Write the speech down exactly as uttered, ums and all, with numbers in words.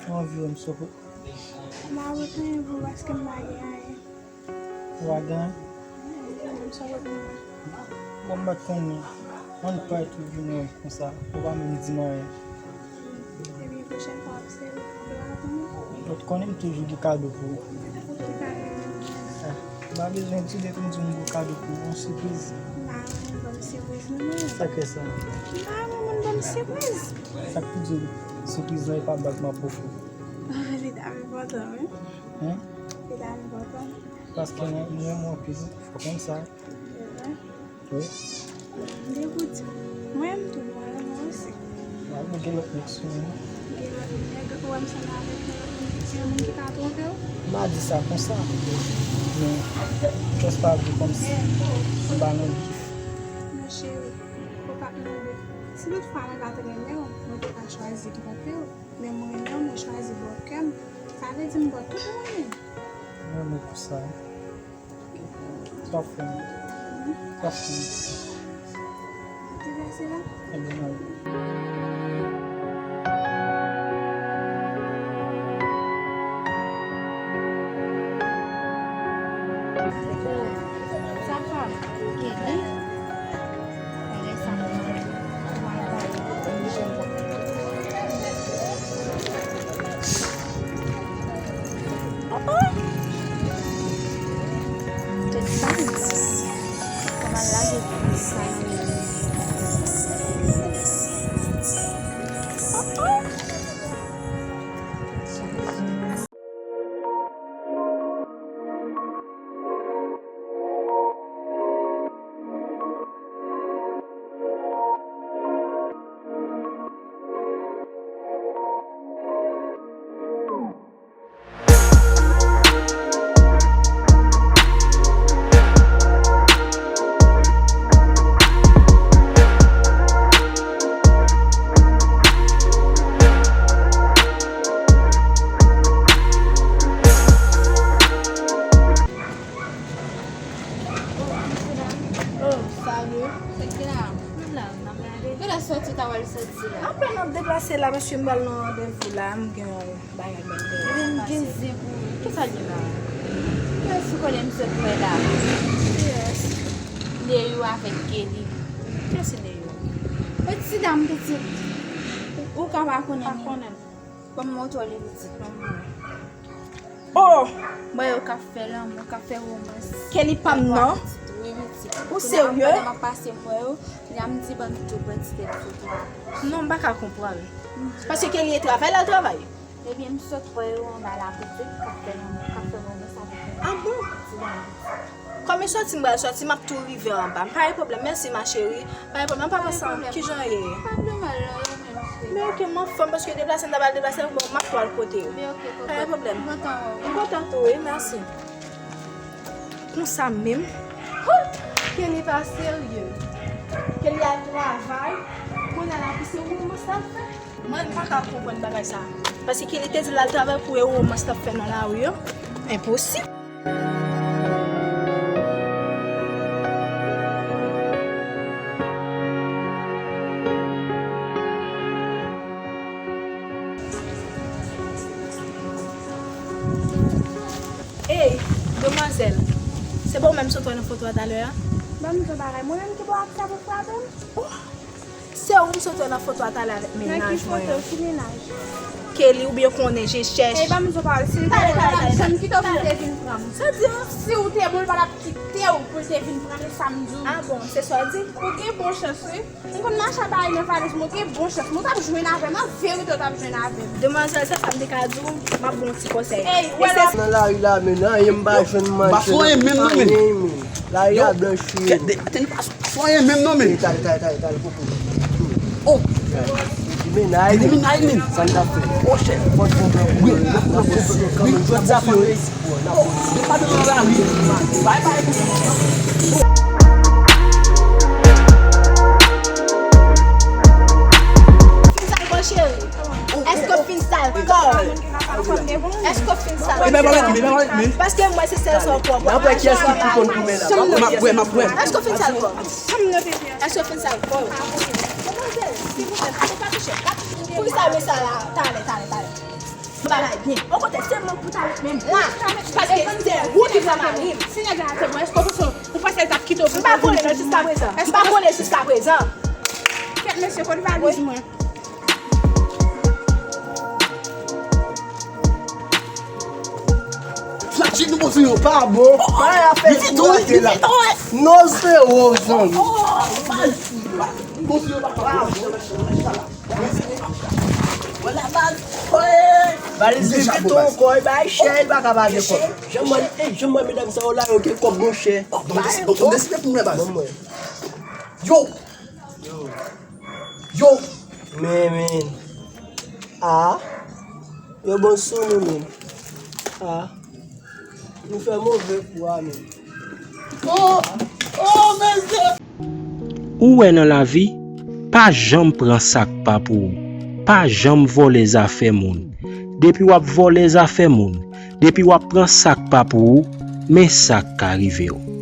Ou anvi wè m sou wout? M pa wè anyen pou paske m pa gen anyen. Ou pa gen anyen? M sou wout mwen. Bon, m pa t konnen. Ann pati vin wè m konsa. Ou pa menm di m anyen. Epi pwochèn fwa w ap sere kado a pou mwen. Ou t konnen m toujou gen kado pou ou. Ki kado? Ah, m pa bezwen di w depi m di w m gen kado pou ou, yon sipriz. M pa renmen ban m sipriz non mwen. Sa k fè sa? M pa renmen moun ban m sipriz. Sa k pou di w sipriz lan e pa bag m ap ofri w? Li ta enpòtan wi. Hen? Li ta enpòtan. Paske mwen, mwen renmen w anpil, ou konn sa. Wi. M te pou di w. Mwen menm tou, mwen renmen w osi. A, ou gen lòt nèg sou mwen. Gen lòt nèg, ou wè m sanble avèk yon lòt moun ki, yon moun ki ka twonpe w? M pa di sa konsa. Men, just pa vle kòmsi m pa nan bif. Mon cheri, ou pa t nan bif. Si toutfwa mwen pa t renmen w, mwen te ka chwazi twonpe w. Men mwen menm, mwen chwazi ba w kè m. Sa vle di m ba w tout mwen menm. Mwen renmen w pou sa. Pafè. Pafè. Deplase la? Ebyen, mwen. Sa fè m gen li. Bagay sa mwen, mwen bay. Oh, oh. Tout sa. Kòman l lage tout sa nan men m? Oh, oh. Oh, salut. Sa k gen la? Menm la, n ap gade. Kilè sòti ta pral sòti la? Apre n ap deplase la, paske m pral nan randevou la, m gen yon bagay m pral fè. Ebyen, m gen zen pou ou. Kisa l ye la? Kiyès ou konnen m sot wè la? Kiyès? Neyou avèk Kelly. Kiyès se Neyou? Yon ti dam pitit. Ou, ou ka pa konnen li. Pa konnen. Ban m montre w li pitit, ban m wè. Oh! M wè yo k ap fè lanmou, k ap fè womans. Kelly pa m nan? Wi, pitit. Ou serye? Pandan m ap pase, m wè yo, la m di ban m tou pran ti tèt foto. Non, m pa ka konprann. Paske Kelly e travay, l al travay. Ebyen, m sot wè yo anba la pitit, k ap fè lanmou, k ap fè womans avèk yon ti dam pitit. Ah bon? Kòm e sòti m pral sòti, m ap tou rive anba. Pa gen pwoblèm, mèsi ma chérie. Pa gen pwoblèm, pa pran san. Kijan w ye? Pa gen pwoblèm, al nan yo menm, cheri. Men oke, m anfòm paske deplase m ta pral deplase, bon, m ap tou al kote yo. Men oke, kokot. Pa gen pwoblèm. M kontan wè w. M kontan tou, wi, mèsi. Konsa menm. Huh! Kelly pa serye. Kelly al travay. Kounye a la, pou se womans l ap fè. Mwen, m pa ka konprann bagay sa. Paske Kelly te di l al travay pou e womans l ap fè nan lari yo. Enposib. Ey, demwazèl, se pa ou menm sot wè nan foto a talè a? Ban m di w bagay, mwen menm ki ba w aksè pou frape m? Oh! Se ou m sot wè nan foto a talè avèk mennaj mwen an. Nan ki foto? Ki mennaj? Kelly, ou byen konnen, je chèch. Ey, ban m di w pawòl, si l te bon, l pa t ap janm kite w pou l te vin pran m. Sa di a? Si w te bon, l pa t ap kite w pou l te vin pran m, e sa m di w. Ah bon, se sa w di? Ou gen bon chans, wi. M konn mache ak bagay nan valiz mwen, ou gen bon chans. Mwen t ap jwenn avè m, an verite, ou t ap jwenn avè m. Demwazèl, se sa m te ka di w, m ap ba w yon ti konsèy. Ey, ou wè lè w ap nan lari la, men anyen m pa jwenn manje. M pa fè anyen menm non, men. Anyen, men. Lari a blanch wi. Tèt de, tèt pa fè anyen menm non, men. Talè, talè, talè, talè, popo. Oh. Di men, ay men. Di men, ay men. Sa n t ap fè? Oh, chèf. Fò n pran plan. Wi, n ap pran plan. Wi, jodi a fò n reyisi. Oh, depa devan lari. Bye bye. Fin sal kò, cheri. Èske w fin sal kò? Èske w fin sal kò? Ebyen, pa wè, ebyen, pa wè, men. Paske mwen se sèl sa w pran. N ap wè kiyès ki pi konn goumen la. M ap wè, m ap wè. Èske w fin sal kò? Èske w fin sal kò? Demwazèl, silvouplè, pa touche. Poukisa w met sa la? Talè, talè, talè. Bagay byen. Okontrè, se mwen pou ta met menm. Mwen, paske se ou ki pran mari m. Si nèg la te bon, èske w panse ou panse l t ap kite w pou... M pa konnen non jiskaprezan. M pa konnen jiskaprezan. Kèt mesye, kot valiz mwen? Flaji nou bozo yo pa bon. Li vin twò, li vin twò. Non, se wo, zanmi. Bozo yo pa bon. Valiz li vin twò ankò, e bay chè, li pa ka pa gen kòb. Jan mwen, e, jan mwen, medam sa yo la, yo gen kòb, monchè. Bon, bon, deside pou mwen, baz. Yo! Yo! Men, men. Ah. Yo bon sou nou, men. Ah. Nou fè move kou a, men. Oh! Oh, mesye! Ou wè nan lavi, pa janm pran sa k pa pou ou. Pa janm vòlè zafè moun. Depi w ap vòlè zafè moun, depi w ap pran sa k pa pou ou, men sa k ka rive w.